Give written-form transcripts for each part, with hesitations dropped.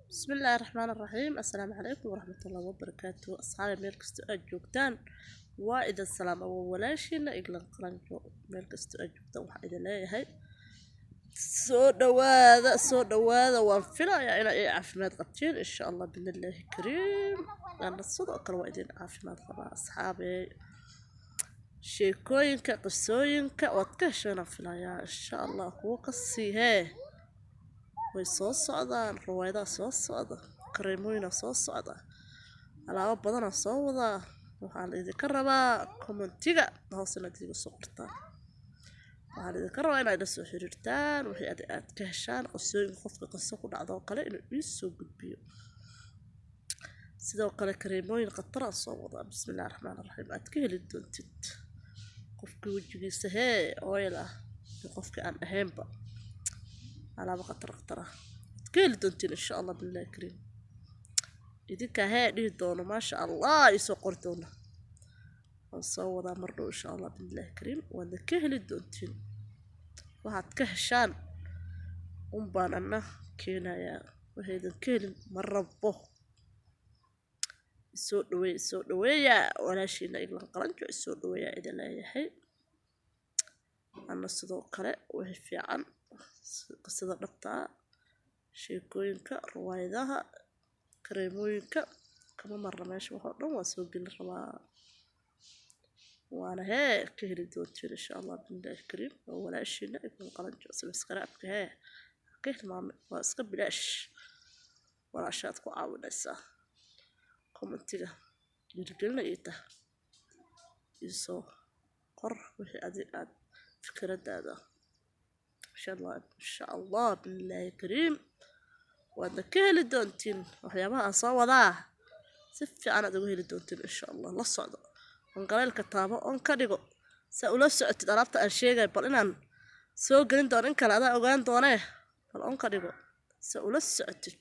Bismillaahi Raxmaani Raxiim. Assalaamu calaykum waraxmatullaahi wabarakaatu. Asxaabi, meel kastoo aad joogtaan, waa idin salaam. Waa walaashiina Iglan Qalanjo. Meel kastoo aad joogtaan, waxaa idin leeyahay soo dhawaada, soo dhawaada. Waan filayaa inaa ay caafimaad qabtiin, insha Allah bi'idnillaahi kariim. Ana sidoo kale waa idin caafimaad qabaa. Asxaabey, sheekooyinka, qisooyinka waad ka hesheenaan filayaa. Insha Allah kuwo kasii hee way soo socdaan, riwaayadaha soo socda, kareemooyina soo socda, alaabo badanaa soo wadaa. Waxaa la idinka rabaa commentiga hoos inaad idiga soo qortaan. Waxaa la idinka rabaa inaad ila soo xiriirtaan wixii aad ka heshaan qisooyinka. Qofka qiso ku dhacdo oo kale inuu ii soo gudbiyo. Sidoo kale kareemooyin khataraan soo wadaa, bismillahi raxmaani raxiim, aad ka heli doontid, qofkii wejigiisa hee oil ah iyo qofkii aan ahaynba. Alaabo khatar khatar ah aad ka heli doontiin, insha Allah billahi kariim. Idinkaa hee dhihi doono maasha Allah, iisoo qori doona. Waan soo wadaa mar dhow, insha Allah billahi kariim, waadna ka heli doontiin. Waxaad ka heshaan unbaan anna keenayaa, waxaydan ka helin ma rabo. Isoo dhaweey, isoo dhaweeya. Walaashiina Iglan Qalanjo isoo dhaweeya idin leeyahay. Anna sidoo kale wixii fiican, qisada dhabta ah, sheekooyinka, riwaayadaha, kareemooyinka kama marna meesha. Waxoo dhan waa soo gelin rabaa, waana hee ka heli doontiin, insha Allah billahi kariim. Waa walaashiina Iglan Qalanjo. Subscribe-ka hee ka hilmaame, waa iska bilaash, walaashaad ku caawinaysaa. Commentiga dhiirigelina ii tah, iisoo qor wixii adi aad fikradaada, insha Allah, insha Allah billahi kariim, waadna ka heli doontiin waxyaabaha aan soo wadaa. Si fiican aad uga heli doontiin, insha Allah. La socdo, gambaleelka taabo, on ka dhigo, saa ula socotid alaabta aan sheegay. Bal inaan soo gelin doono in kale adaa ogaan doonee, bal on ka dhigo saa ula socotid.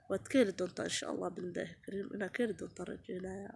Waad ka heli doontaa, insha Allah billahi kariim, inaad ka heli doontaa rajeynaya.